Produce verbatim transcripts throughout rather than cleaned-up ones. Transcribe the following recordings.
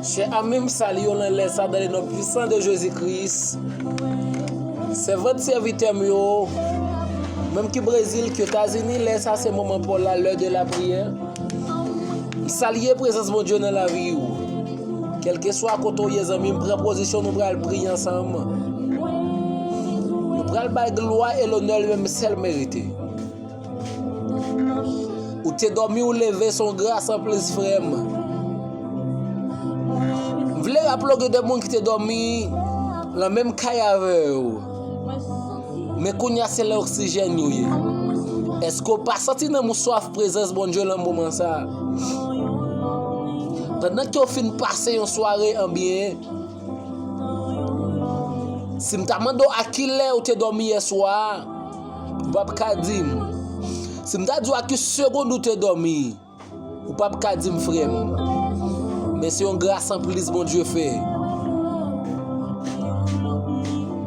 Chè ami, m salye w nan lè sa, dans le nom puissant de Jésus-Christ. Sèvant, sèvitè m yo, menm ki Brezil, ki Etazini, lè sa se moman pa w la, l'heure de la prière. M salye prezans Bondye nan lavi w. Kèlkeswa kote w ye, zanmi m, pran pozisyon, nou pral priye ansanm. Nou pral bay glwa e lonè li menm sèl merite. Ou te dòmi, ou leve, se yon gras anplis, frè m. M vle raple w gen de moun ki te dòmi nan menm kay avè w. Men kounye a, se la oksijèn yo ye. Èske w pa santi nanm ou swaf prezans Bondye nan moman sa a? Pandan ke w fin pase yon sware an byen, si m ta mande w a ki lè ou te dòmi yè swa a, ou p ap ka di m. Si m ta di w a ki segond ou te dòmi, ou p ap ka di m, frè m. Men se yon gras anplis Bondye fè.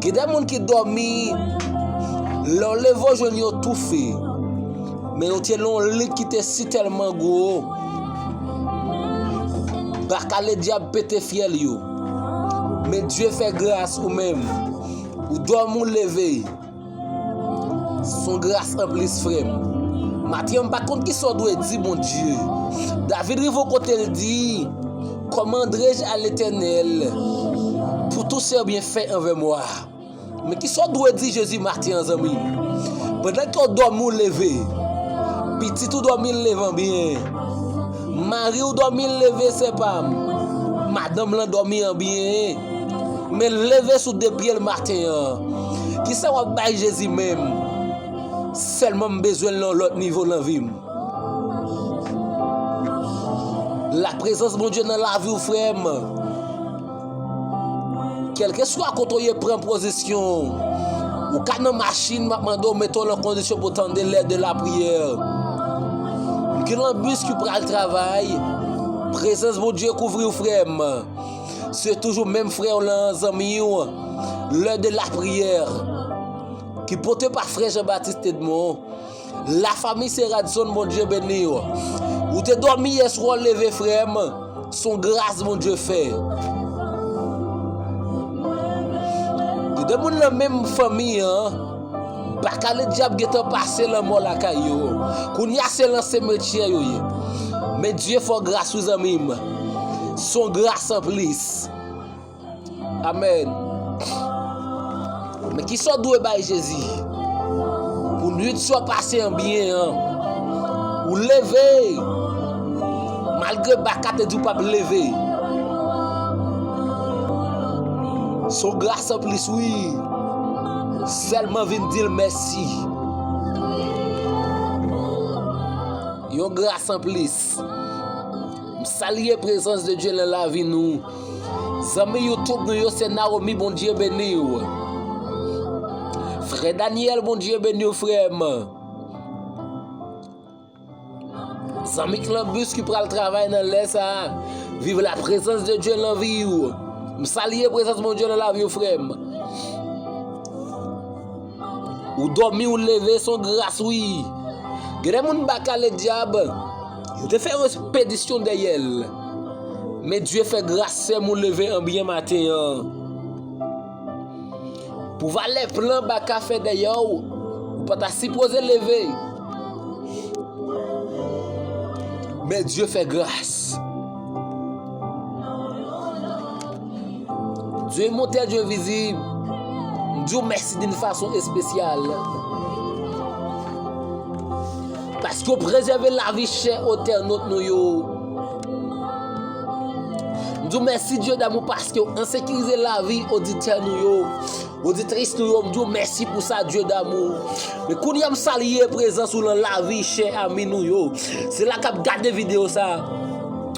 Gen de moun ki dòmi, lè w leve w jwenn yo toufe. Men yo te nan yon lit ki te sitèlman gwo. Baka ledyab pete fyèl yo. Men Dye fè gras ou menm. Ou dòmi, ou leve. Se yon gras anplis, frè m. Maten an, m pa konn kisa w dwe di Bondye. David rive yon kote l di, comment rendrai-je à l'Éternel pour tous ses bienfaits envers moi? Men kisa w dwe di Jezi maten an, zanmi? Pandan ke w dòmi, w leve. Pitit ou dòmi, l leve an byen. Mari w dòmi, l leve, sè pa m. Madanm lan dòmi an byen. Men l leve sou de pye l maten an. Kisa w ap bay Jezi menm? Sèlman m bezwen l nan yon lòt nivo nan vi m. Laprezans Bondye nan lavi w, frè m. Kèlkeswa kote w ye, pran pozisyon. Ou ka nan machin, m ap mande w mete w nan kondisyon pou w tande l'heure de la prière. Ou ki nan bis ki pral travay, prezans Bondye kouvri w, frè m. Se toujou menm frè w lan, zanmi w, l'heure de la prière, ki pote pa frè Jean-Baptiste Edmond. La famille Seradson, Bondye beni w. Ou te dòmi yè swa, w leve, frè m. Se yon gras Bondye fè. Gen de moun nan menm fanmi an, baka ledyab gentan pase lanmò lakay yo. Kounye a se lan simetyè yo ye. Men Dye fè w gras wi, zanmi m. Se yon gras anplis. Amèn. Men kisa w dwe bay Jezi? Pou nwit sa w pase an byen an. Ou leve. Malgre baka te di w p ap leve. Se yon gras anplis wi. Sèlman vin di l mèsi. Yon gras anplis. M salye prezans de Dye nan lavi nou. Zanmi YouTube nou yo, se Naomi, Bondye beni w. Frè Daniel, Bondye beni w, frè m. Zanmi Clambus ki pral travay nan lè sa a, viv laprezans de Dye nan vi w. M salye prezans Bondye nan lavi w, frè m. Ou dòmi, ou leve, se yon gras wi. Gen de moun baka ledyab, yo te fè yon espedisyon dèyè l. Men Dye fè gras, sè m, ou leve an byen maten an. Pou valè plan baka fè dèyè w, ou pa ta sipoze leve. Men Dye fè gras. Dye imòtèl, Dye envizib, m di w mèsi d'une façon spéciale. Paske w prezève lavi chè entènot nou yo. M di w mèsi, Dye damou, paske w ansekirize lavi oditè nou yo, oditris nou yo. M di w mèsi pou sa, Dye damou. Men kounye a, m salye prezans ou lan lavi chè ami nou yo. Se la k ap gade videyo sa a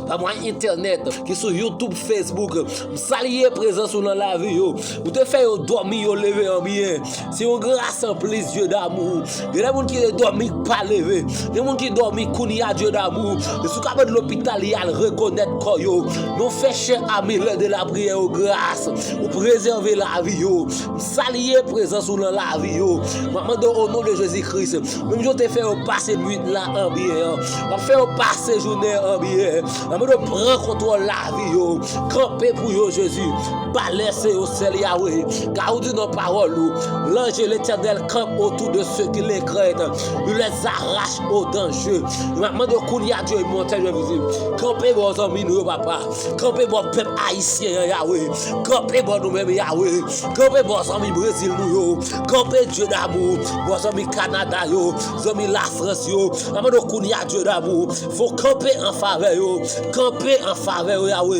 pa mwayen entènèt, ki sou YouTube, Facebook. M salye prezans ou lan lavi yo. Ou te fè yo dòmi, yo leve an byen. Se yon gras anplis, Dye damou. Gen de moun ki te dòmi, k pa leve. Gen moun ki dòmi kounye a, Dye damou. E si w ka mande lopital, y al rekonèt kò yo. Men w fè chè ami lè de lapriyè yo gras. Ou prezève lavi yo. M salye prezans ou lan lavi yo. M ap mande w o non de Jezi Kris. Menm jan w te fè yo pase nwit la an byen an, w ap fè yo pase jounen an byen. Mande w pran kontwòl lavi yo. Kanpe pou yo, Jezi. Pa lèse yo sèl, Yawe. Ka ou di nan pawòl ou, l'ange de l'Éternel campe autour de ceux qui le craignent. Il les arrache au danger. M ap mande w kounye a, Dye, monte, Jezi. Kanpe bò zanmi nou yo, papa. Kanpe bò pèp ayisyen an, Yawe. Kanpe bò nou menm, Yawe. Kanpe bò zanmi Brezil nou yo. Kanpe, Dye damou, bò zanmi Kanada yo, zanmi Lafrans yo. M ap mande w kounye a, Dye damou, fò w kanpe an favè yo. Kanpe an favè yo, Yawe.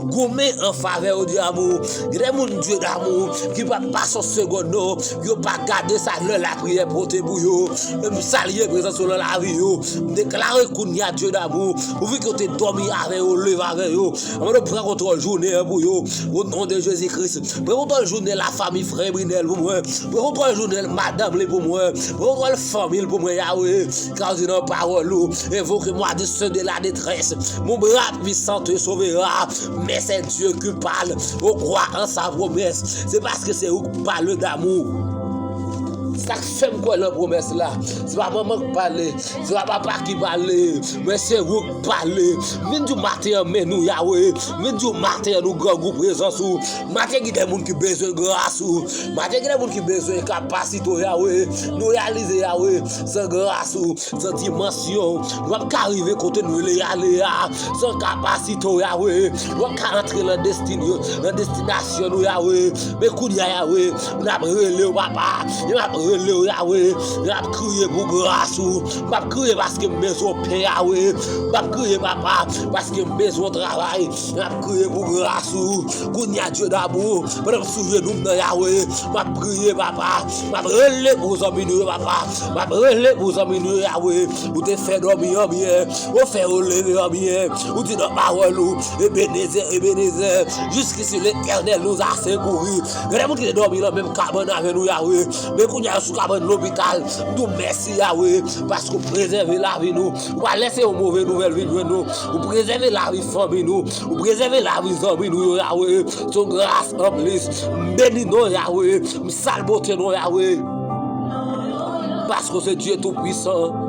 Goumen an favè yo, Dye damou. Gen de moun, Dye damou, ki p ap pase yon segonn non, yo pa gade sa lè lapriyè pote pou yo. M salye prezans ou nan lavi yo. M deklare kounye a, Dye damou, ou vin kote dòmi avè yo, leve avè yo. M ap mande w pran kontwòl jounen an pou yo. O non de Jezi Kris. Pran kontwòl jounen lafanmi frè Brinel pou mwen. Pran kontwòl jounen madanm li pou mwen. Pran kontwòl fanmi l pou mwen, Yawe. Ka w di nan pawòl ou, invoquez-moi du sein de la détresse. Mon bras puissant te sauvera. Mais c'est Dieu qui parle. Ou kwè an sa pwomès. Se paske se ou k pale damou. Sa k fè m kwè nan pwomès la. Se pa manman k pale. Se pa papa ki pale. Men se ou k pale. Vin di w maten an men nou, Yawe. Vin di w maten an nou grangou prezans ou. Maten gen de moun ki bezwen gras ou. Maten gen de moun ki bezwen kapasite w, Yawe. Nou reyalize, Yawe, san gras ou, san dimansyon, nou p ap ka rive kote nou vle ale a. San kapasite w, Yawe, nou p ap ka antre nan destine, nan destinasyon nou, Yawe. Men kounye a, Yawe, n ap rele w, papa. N ap rele w, Yawe. N ap kriye pou gras ou. M ap kriye paske m bezwen pen, Yawe. M ap kriye, papa, paske m bezwen travay. M ap kriye pou gras ou. Kounye a, Dye damou, pandan m sou jenou m nan, Yawe, m ap priye, papa. M ap rele pou zanmi nou yo, papa. M ap rele pou zanmi nou yo, Yawe. Ou te fè dòmi an byen. Ou fè yo leve an byen. Ou di nan pawòl ou, Ebenezè, Ebenezè, jusqu'ici l'Éternel nous a secourus. Gen de moun ki te dòmi nan menm kabann avè nou, Yawe. Men kounye a, yo sou kabann lopital. M di w mèsi, Yawe, paske ou prezève lavi nou. Ou pa lèse yon move nouvèl vin jwenn nou. Ou prezève lavi fanmi nou. Ou prezève lavi zanmi nou yo, Yawe. Se yon gras anplis. M beni non, Yawe. M salye bote non, Yawe. Paske w se Dye Toupwisan.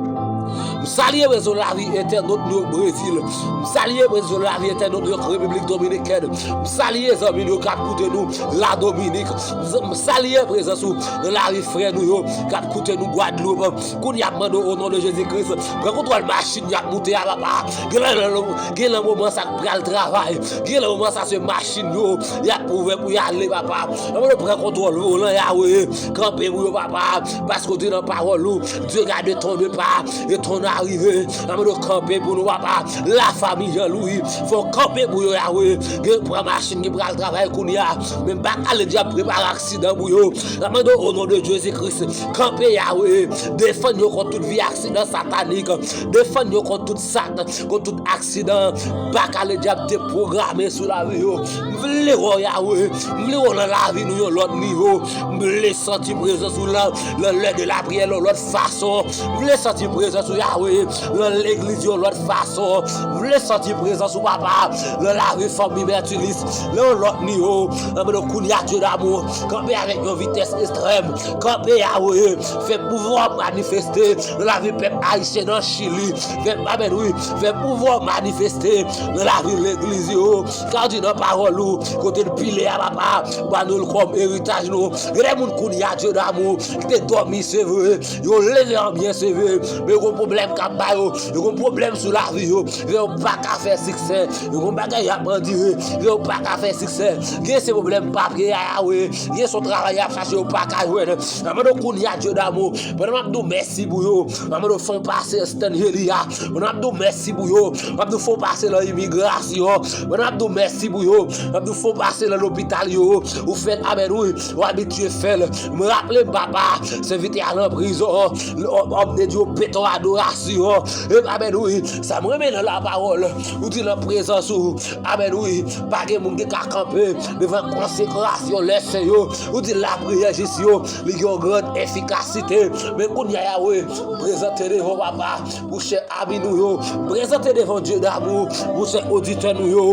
M salye prezans lavi entènot nou yo Brezil. M salye prezans lavi entènot nou yo Repiblik Dominikèn. M salye zanmi nou yo k ap koute nou Ladominik. M salye prezans ou nan lavi frè nou yo k ap koute nou Gwadloup. Kounye a m mande w, o non de Jezi Kris, pran kontwòl machin y ap moute a, papa. Gen nan, gen nan moman sa k pral travay. Gen nan moman sa se machin yo y ap ouvè pou y ale, papa. Ann nou pran kontwòl volan, Yawe. Kanpe pou yo, papa. Paske w di nan pawòl ou, Dieu garde ton départ et ton arrivée. Ann nou kanpe pou nou, papa. Lafanmi Jean Louis, fò w kanpe pou yo, Yawe. Gen pran machin ki pral travay kounye a. Men m pa kale dyab prepare aksidan pou yo. N ap mande w, o non de Jezi Kris, kanpe, Yawe. Defann yo kont tout vye aksidan satanik. Defann yo kont tout satan, kont tout aksidan pa kale dyab te pwograme sou lavi yo. M vle wè w, Yawe. M vle wè w nan lavi nou yon lòt nivo. M vle santi prezans ou nan, nan lè de lapriyè yon lòt fason. M vle santi prezans ou, Yawe, nan legliz yon lòt fason. M vle santi prezans ou, papa, nan lavi fanmi Bertilis, nan yon lòt nivo. Ann nou kounye a, Dye damou, kanpe avèk yon vitès ekstrèm. Kanpe, Yawe, fè pouvwa w manifeste nan lavi pèp ayisyen nan Chili. Fè, amèn, wi. Fè pouvwa w manifeste nan lavi legliz yo. Ka w di nan pawòl ou, kote n pile a, papa, ou ba nou l kòm eritaj nou. Gen de moun kounye a, Dye damou, ki te dòmi, se vre. Yo leve an byen, se vre. Men yo gon pwoblèm k ap ba yo. Yo gon pwoblèm sou lavi yo. Fè yo pa ka fè siksè. Yo gon bagay y ap andire. Fè yo pa ka fè siksè. Gen se pwoblèm papye a, Yawe. Gen se yon travay y ap chache, yo pa ka jwenn. Ann nou kounye a, Dye damou, pandan m ap di w mèsi pou yo, ann nou fè w pase Stanley a. Pandan m ap di w mèsi pou yo, m ap di w fè w pase nan imigrasyon. Pandan m ap di w mèsi pou yo, m ap di w fè w pase nan lopital yo. Ou fè, amèn, wi, ou abitye fè l. M raple m, papa, sèvitè a nan prizon, òm de Dye, pete w adorasyon. E, amèn, wi, sa m renmen nan lapawòl, ou di nan prezans ou, amèn, wi, pa gen moun ki ka kanpe devan konsekrasyon lè sen yo. Ou di lapriyè jis yo, li gen yon gran efikasite. Men kounye a, Yawe, prezante devan w, papa, pou chè ami nou yo. Prezante devan Dye damou pou chè oditè nou yo.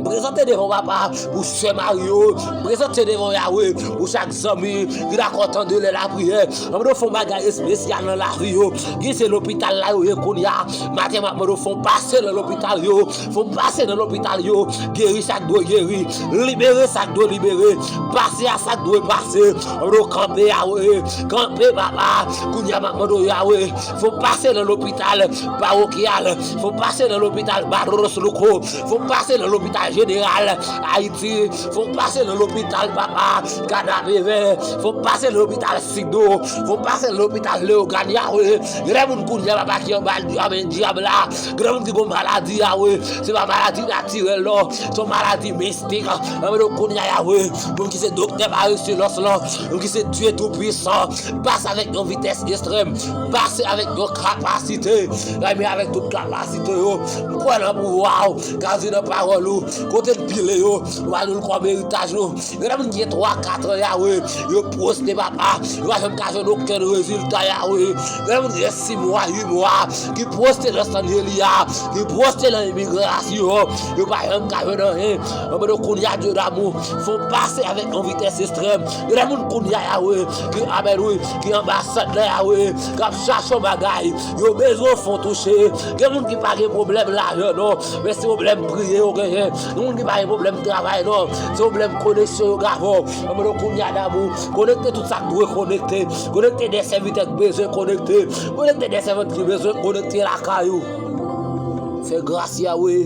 Prezante devan papa pou sè Mario. Prezante devan Yawe pou chak zanmi ki dakò tande lè lapriyè. Anmwey, fè yon bagay espesyal nan lavi yo. Gen se lopital la yo ye kounye a. Maten m ap mande w fè yon pase nan lopital yo. Fè yon pase nan lopital yo. Geri sa k dwe geri. Libere sa k dwe libere. Pase a sa k dwe pase. Anmwey, kanpe Yawe. Kanpe papa. Kounye a m ap mande w Yawe. Fè yon pase nan lopital pawokyal. Fè yon pase nan lopital Barros Luco. Fè yon pase nan lopital jeneral Ayiti. Fè yon pase nan lopital papa Kanapevè. Fè yon pase nan lopital Sido. Fè yon pase nan lopital Leyogàn Yawe. Gen de moun kounye a papa ki anba dyamen dyab la. Gen de moun ki gon maladi Yawe. Se pa maladi natirèl non. Se yon maladi mistik. Anmwey, kounye a Yawe. Moun ki se doktè Marie Céleste lan. Moun ki se Dye Toupisan. Pase avèk yon vitès ekstrèm. Pase avèk yon kapasite. Rèmen avèk tout kapasite yo. M kwè nan pouvwa w. Ka di nan pawòl ou. Kote n pile yo. Ou ba nou l kòm eritaj nou. Gen de moun ki gen twa, kat an Yawe. Yo pwoste papa. Yo pa janm ka jwenn okenn rezilta Yawe. Gen de moun ki gen sis mwa, uit mwa. Ki pwoste nan San Jeli a. Ki pwoste nan imigrasyon. Yo pa janm ka jwenn anyen. Anmwey, kounye a Dye damou. Fè yon pase avèk yon vitès ekstrèm. Gen de moun kounye a Yawe. Ki amèn wi. Ki anba sant la Yawe. K ap chache yon bagay. Yo bezwen fè yon touche. Gen moun ki pa gen pwoblèm lajan non. Men se pwoblèm priye yo genyen. Gen moun ki pa gen pwoblèm travay non. Se pwoblèm koneksyon yo gen avè w. Anmwey, kounye a damou. Konekte tout sa k dwe konekte. Konekte de sèvitè k bezwen konekte. Konekte de sèvant ki bezwen konekte lakay ou. Fè gras Yawe.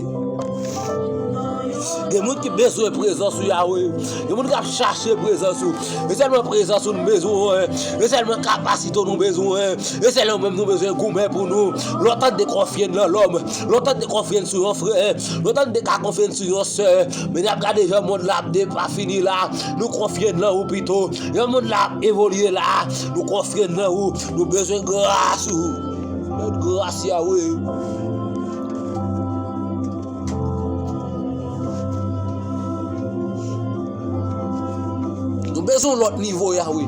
Gen moun ki bezwen prezans ou Yawe. Gen moun k ap chache prezans ou. E sèlman prezans ou nou bezwen. E sèlman kapasite w nou bezwen. E sèlman menm nou bezwen goumen pou nou. Lontan n te konfye n nan lòm. Lontan n te konfye n sou yon frè. Lontan n te ka konfye n sou yon sè. Men n ap gade jan mond la ap depafini la. Nou konfye n nan ou pito. Jan mond la ap evolye la. Nou konfye n nan ou. Nou bezwen gras ou. Lòt gras Yawe. Nou bezwen yon lòt nivo Yawe.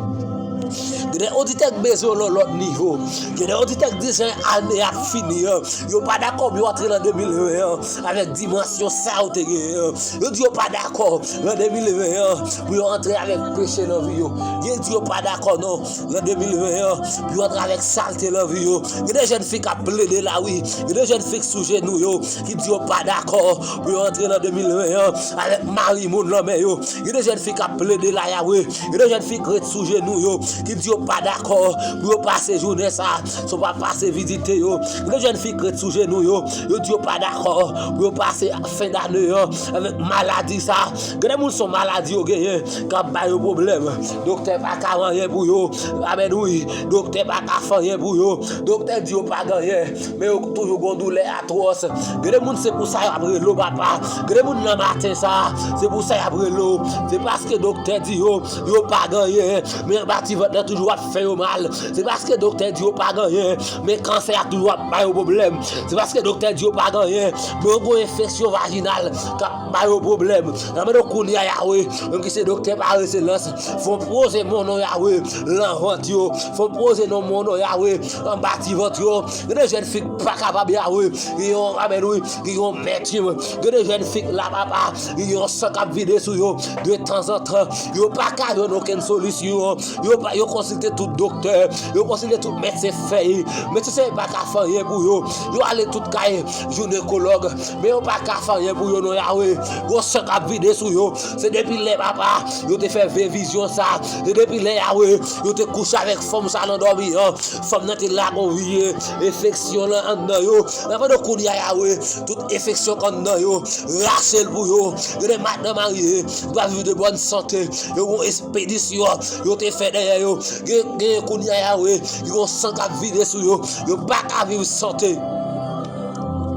Gen de oditè k bezwen yon lòt nivo. Gen de oditè k di jan ane ap fini an. Yo pa dakò pou yo antre nan de mil ven an avèk dimansyon sa yo te genyen an. Yo di yo pa dakò nan de mil ven an pou yo antre avèk peche nan vi yo. Yo di yo pa dakò non nan de mil ven an pou yo antre avèk salte nan vi yo. Gen de jèn fi k ap plede la wi. Gen de jèn fi k sou jenou yo ki di yo pa dakò pou yo antre nan de mil ven an avèk mari moun nan men yo. Gen de jèn fi k ap plede la Yawe. Gen de jèn fi k ret sou jenou yo ki di yo pa dakò pou yo pase jounen sa san yo pa pase vizite yo. Gen de jèn fi k ret sou jenou yo, yo di yo pa dakò pou yo pase fen dane an avèk maladi sa. Gen de moun se yon maladi yo genyen k ap ba yo pwoblèm. Doktè pa ka fè anyen pou yo. Amèn wi. Doktè pa ka fè anyen pou yo. Doktè di yo pa gen anyen. Men yo toujou gon doulè atwòs. Gen de moun se pou sa y ap rele w papa. Gen de moun nan maten sa, se pou sa y ap rele w. Se paske doktè di yo, yo pa gen anyen. Men anba ti vant lan toujou ap fè yo mal. Se paske doktè di yo pa gen anyen. Men kansè a toujou ap ba yo pwoblèm. Se paske doktè di yo pa gen anyen. Men yo gon enfeksyon vajinal k ap ba yo pwoblèm. Nan men nou kounye a Yawe, menm ki se doktè pa ekselans, fè yon poze mon non Yawe, nan vant yo. Fè yon poze non mon non Yawe, anba ti vant yo. Gen de jèn fi k pa kapab Yawe, ki yon, amèn wi, ki yon mèt. Gen de jèn fi k la papa, ki yon san k ap vide sou yo. De tanzantan, yo pa ka jwenn okenn solisyon. Yo pa, yo konsilte tout doktè, yo konsilte tout medsen fèy. Medsen fèy pa ka fè anyen pou yo. Yo ale tout kay jinekològ, men yo pa ka fè anyen pou yo non Yawe. Gon san k ap vide sou yo. Se depi lè papa, yo te fè vye vizyon sa. Se depi lè Yawe, yo te kouche avèk fanm sa nan dòmi an. Fanm nan te lage yon vye enfeksyon lan anndan yo. Nan pandan kounye a Yawe, tout enfeksyon k anndan yo, rache l pou yo. Gen de madanm marye, yo pa viv de bòn sante. Yo gon espedisyon, yo te fè dèyè yo. Gen, gen kounye a Yawe, yo gon san k ap vide sou yo. Yo pa ka viv sante.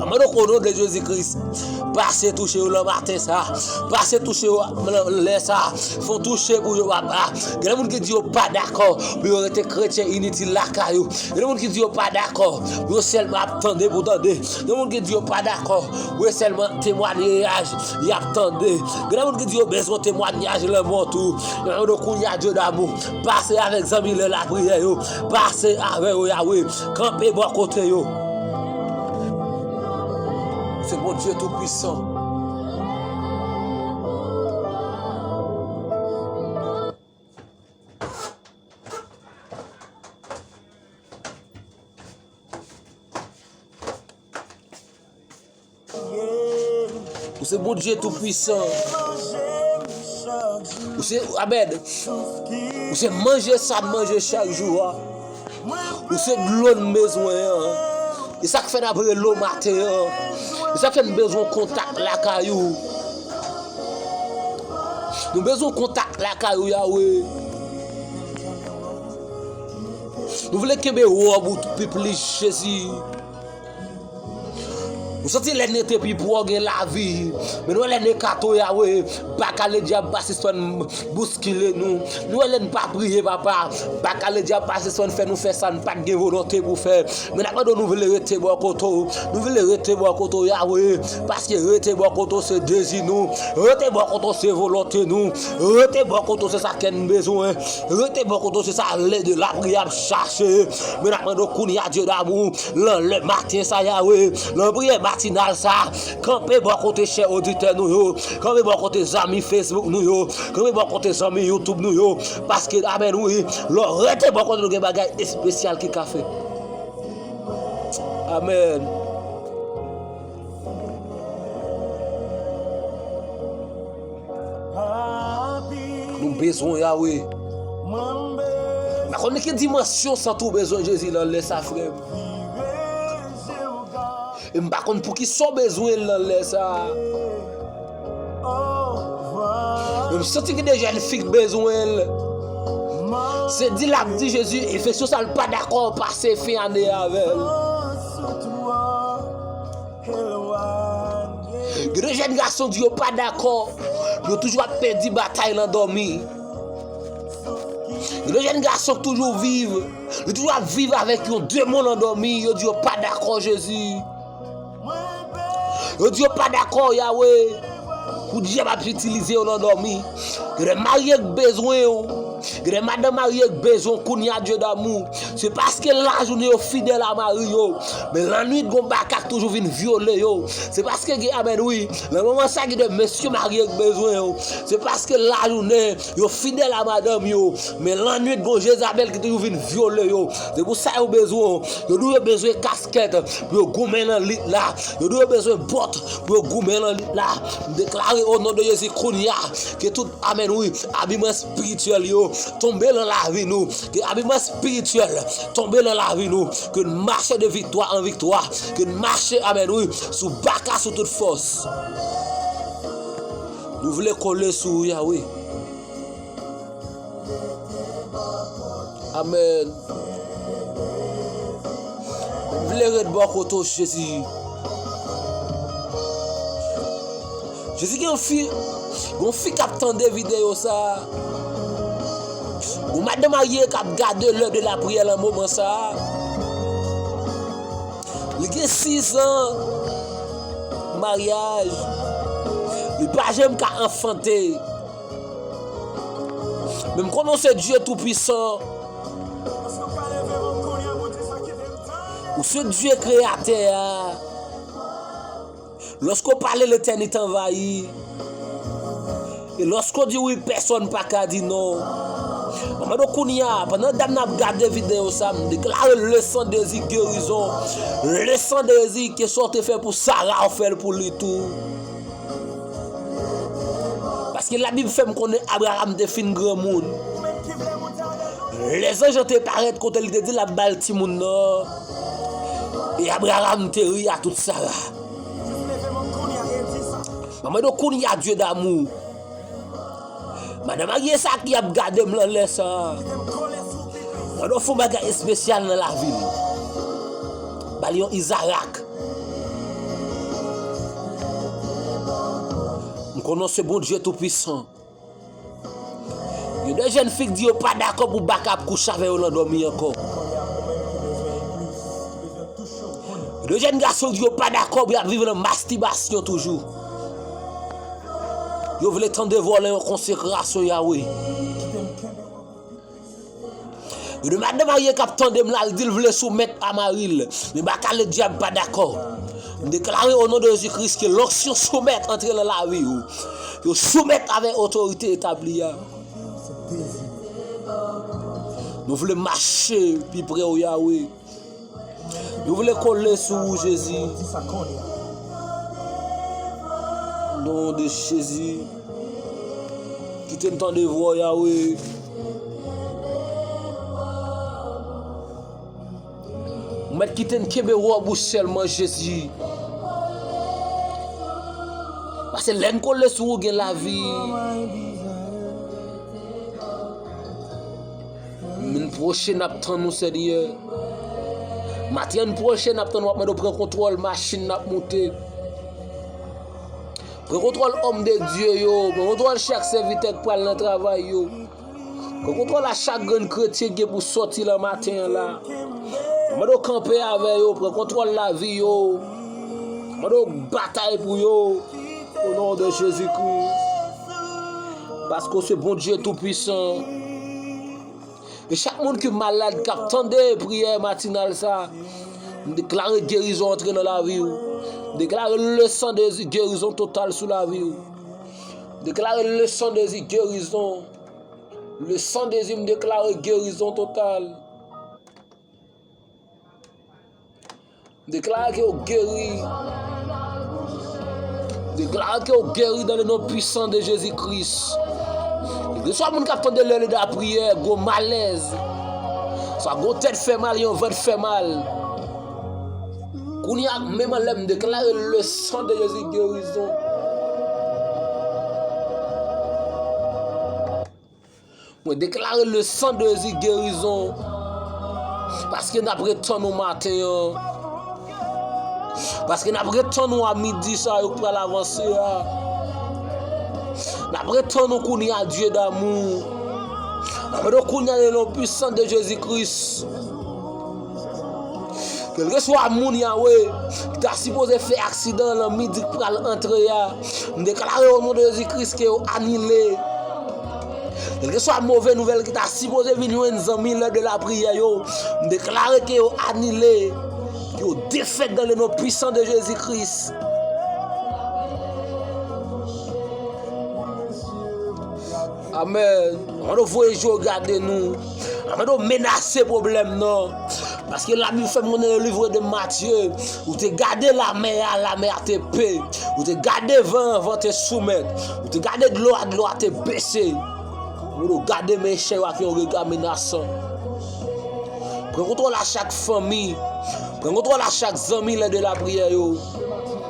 Anmwey o non de Jezi Kris, pase touche yo nan maten sa. Pase touche yo nan lè sa. Fè yon touche pou yo papa. Gen de moun ki di yo pa dakò pou yo rete kretyen initil lakay yo. Gen de moun ki di yo pa dakò pou yo sèlman ap tande pou tande. Gen de moun ki di yo pa dakò pou yo sèlman temwanyaj y ap tande. Gen de moun ki di yo bezwen temwanyaj lanmò tou. Nan non kounye a Dye damou, pase avèk zanmi lè lapriyè yo. Pase avè yo Yawe. Kanpe bò kote yo. Se Bondye Toupisan. Ou se Bondye Toupwisan. Ou se, amèn. Ou se manje sa n manje chak jou a. Ou se dlo n bezwen an. E sa k fè n ap rele w maten an. E sa k fè n bezwen kontak lakay ou. Nou bezwen kontak lakay ou, Yawe. Nou vle kenbe wòb ou pi plis, Jezi. Nou santi lè n rete pi pre w gen lavi. Men nou wè lè n ekate w, Yawe, baka ledyab pa sispann bouskile nou. Nou wè lè n pa priye, papa, baka ledyab pa sispann fè nou fè sa n pa t gen volonte pou fè. Men n ap mande w, nou vle rete bò kote w. Nou vle rete bò kote w, Yawe, paske rete bò kote w se dezi nou. Rete bò kote w se volonte nou. Rete bò kote w se sa kè n bezwen. Rete bò kote w se sa lè de lapriyè ap chache. Men n ap mande w kounye a, Dye damou, nan lè maten sa, Yawe, nan priyè matinal sa, kanpe bò kote chè oditè nou yo, kanpe bò kote zanmi Facebook nou yo, kanpe bò kote zanmi YouTube nou yo, paske, amèn, wi, lè w rete bò kote nou, gen bagay espesyal ki ka fèt. Amèn. Nou bezwen w, Yawe. M pa konn ki dimansyon w santi w bezwen Jezi nan lè sa, frè m. E m pa konn poukisa w bezwen l nan lè sa. Men m santi gen de jèn fi k bezwen l. Se di l ap di Jezi, enfeksyon sa l pa dakò pase fen ane a avè l. Gen de jèn gason di yo pa dakò, yo toujou ap pèdi batay nan dòmi. Gen de jèn gason k toujou viv, yo toujou ap viv avèk yon demon nan dòmi, yo di yo pa dakò Jezi. Yo di yo pa dakò Yawe, pou dyab ap itilize yo nan dòmi. Gen de marye k bezwen w. Gen de madanm marye k bezwen w kounye a, Dye damou. Se paske lajounen yo fidèl a mari yo. Men lannwit gon baka k toujou vin vyole yo. Se paske gen, amèn, wi. Nan moman sa gen de mesye marye k bezwen w. Se paske lajounen yo fidèl a madanm yo. Men lannwit gon Jezabèl ki toujou vin vyole yo. Se pou sa yo bezwen w. Yo di w yo bezwen kaskèt pou yo goumen nan lit la. Yo di w yo bezwen bòt pou yo goumen nan lit la. M deklare o non de Jezi kounye a ke tout, amèn, wi, abiman espirityèl yo tonbe nan lavi nou. Ke abiman espirityèl tonbe nan lavi nou. Ke n mache de viktwa an viktwa. Ke n mache, amèn, wi, sou baka sou tout fòs. Nou vle kole sou ou, Yawe. Amèn. M vle ret bò kote w, Jezi. Jezi, gen yon fi, gen yon fi k ap tande videyo sa a. Yon madanm marye k ap gade lè de lapriyè nan moman sa a. Li gen sis an maryaj. Li pa janm ka anfante. Men m konnen w se Dye Toupisan. Ou se Dye Kreyatè a. Lòske w pale, letènite anvayi. E lòske w di wi, pèsòn pa ka di non. Mwen mande w kounye a, pandan dam nan ap gade videyo sa, m deklare le sang de Jésus guérison. Le sang de Jésus, ke sa w te fè pou Sara, w fè l pou li tou. Paske Labib fè m konnen Abraram te fin granmoun. Lèzanj lan te parèt kote li te di l ap ba l timoun nan. E Abraram te ri a tout Sara. Mwen mande w kounye a, Dye damou. Madan marye sa ki ap gade m nan lè sa a. Mwen mande w fè yon bagay espesyal nan lavi l. Ba l yon Izarak. M konnen w se Bondye Toupisan. Gen de jèn fi k di yo pa dakò pou baka ap kouche avè yo nan dòmi ankò. Gen de jèn gason k di yo pa dakò pou y ap viv nan mastibasyon toujou. Yo vle tande vòlè yon konsekrasyon Yawe. Gen de madanm marye k ap tande m la, l di l vle soumèt a mari l. Men baka ledyab pa dakò. M deklare o non de Jezi Kris ke lonksyon soumèt antre nan lavi w. Yo soumèt avèk otorite etabli a. Nou vle mache pi pre w, Yawe. Nou vle kole sou ou, Jezi. Non de Jezi, kite n tande vwa w, Yawe. Ou mèt kite n kenbe wòb ou sèlman, Jezi. Paske lè n kole sou ou, gen lavi. Min pwoche n ap tann ou, Senyè. Maten an pwoche n ap tann ou, ap mande w pran kontwòl machin n ap moute. Pran kontwòl òm de Dye yo. Pran kontwòl chak sèvitè k pral nan travay yo. Pran kontwòl a chak grenn kretyen ki gen pou sòti lan maten an la. Mande w kanpe avè yo, pran kontwòl lavi yo. Mande w batay pou yo. O non de Jezi Kris. Paske w se Bondye Toupwisan. E chak moun ki malad k ap tande priyè matinal sa, m deklare gerizon antre nan lavi w. M deklare le sang de Jésus, gerizon total sou lavi w. M deklare le sang de Jésus, gerizon. Le sang de Jésus, m deklare gerizon total. M deklare ke w geri. M deklare ke w geri dans le nom puissant de Jésus-Christ. Kèlkeswa moun k ap tande lè lapriyè, gwo malèz, swa gwo tèt fè mal, yon vant fè mal. Kounye a, menm an lè m deklare le sang de Jésus gerizon. Mwen deklare le sang de Jésus gerizon. Paske n ap ret tann ou maten an. Paske n ap ret tann ou a midi sa yo k pral avanse a. N ap ret tann ou kounye a, Dye damou. N ap ret tann ou kounye a, le non pwisan de Jezi Kris. Kèlkeswa moun, Yawe, ki ta sipoze fè aksidan lan midi k pral antre a, m deklare o non de Jezi Kris ke yo anile. Kèlkeswa move nouvèl ki ta sipoze vin jwenn zanmi lè de lapriyè yo, m deklare ke yo anile, ke yo defèt dans le nom puissant de Jésus-Christ. Amèn. Ann nou voye je w gade nou. Ann nou menase pwoblèm nan. Paske Labib fè m konnen nan liv de Matye, ou te gade lamè a, lamè a te pe. Ou te gade van an, van te soumèt. Ou te gade dlo a, dlo a te bese. Ou te gade mechan yo ak yon rega menasan. Pran kontwòl a chak fanmi. Pran kontwòl a chak zanmi lè de lapriyè yo.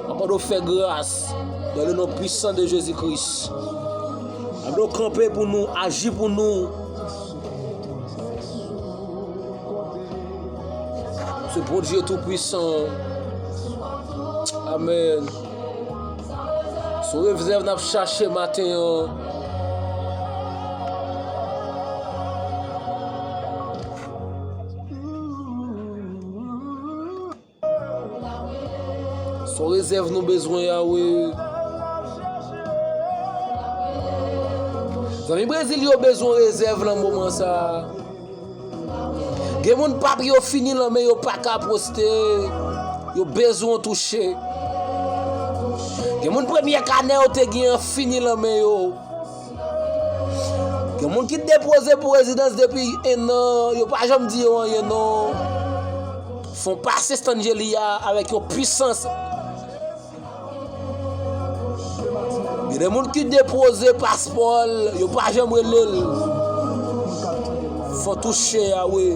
Mwen mande w fè gras dans le nom puissant de Jésus-Christ. Mwen mande w kanpe pou nou, aji pou nou. Se Bondye Toupwisan. Amèn. Se yon rezèv n ap chache maten an. Se yon rezèv nou bezwen, Yawe. Zanmi Brezil yo bezwen rezèv lan moman sa a. Gen moun papye yo fini lan men yo pa ka poste. Yo bezwen touche. Gen moun premye kanè yo te gen an fini lan men yo. Gen moun ki depoze pou rezidans depi en an, yo pa janm di yo anyen non. Fon pase Stangeli a avèk yon pwisans. Gen de moun ki depoze paspò l, yo pa janm rele l. Fò touche, Yawe.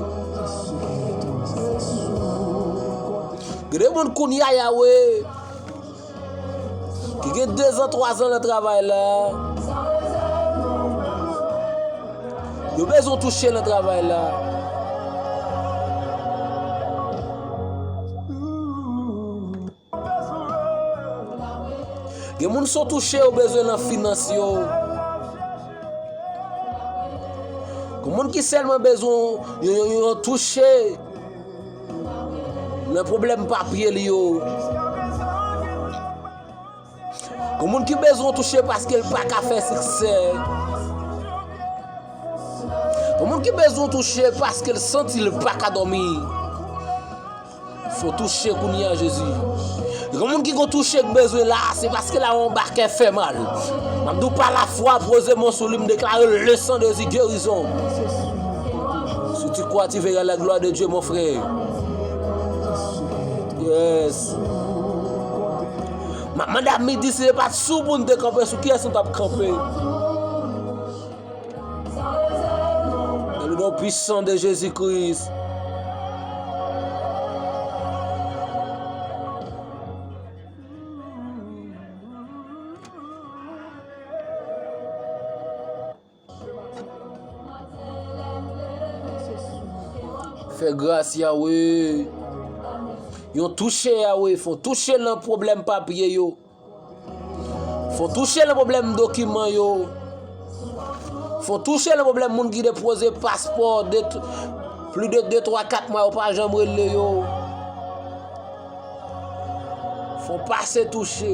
Gen de moun kounye a, Yawe, ki gen dezan, twazan lan travay la. Yo bezwen touche lan travay la. Gen moun sou touche yo bezwen lan finans yo. Gen moun ki sèlman bezwen yon, yon, yon touche lan pwoblèm papye li yo. Gen moun ki bezwen touche paske l pa ka fè siksè. Gen moun ki bezwen touche paske l santi l pa ka dòmi. Fò touche kounye a, Jezi. Gen moun ki gon touche k bezwen la, se paske l a yon bakè fè mal. M ap di w pa lafwa, poze men w sou li, m deklare le sang de Jésus gerizon. Si tu crois, tu verras la gloire de Dieu, mon frère. Yes. M M ap mande a midi si se pa t sou pou n te kanpe, sou kiyès nou t ap kanpe? Dans le nom puissant de Jésus-Christ. Fè gras, Yawe. Yon touche, Yawe. Fè yon touche nan pwoblèm papye yo. Fè yon touche nan pwoblèm dokiman yo. Fè yon touche nan pwoblèm moun ki depoze paspò de, plis de de, twa, kat mwa, yo pa janm rele yo. Fè yon pase touche.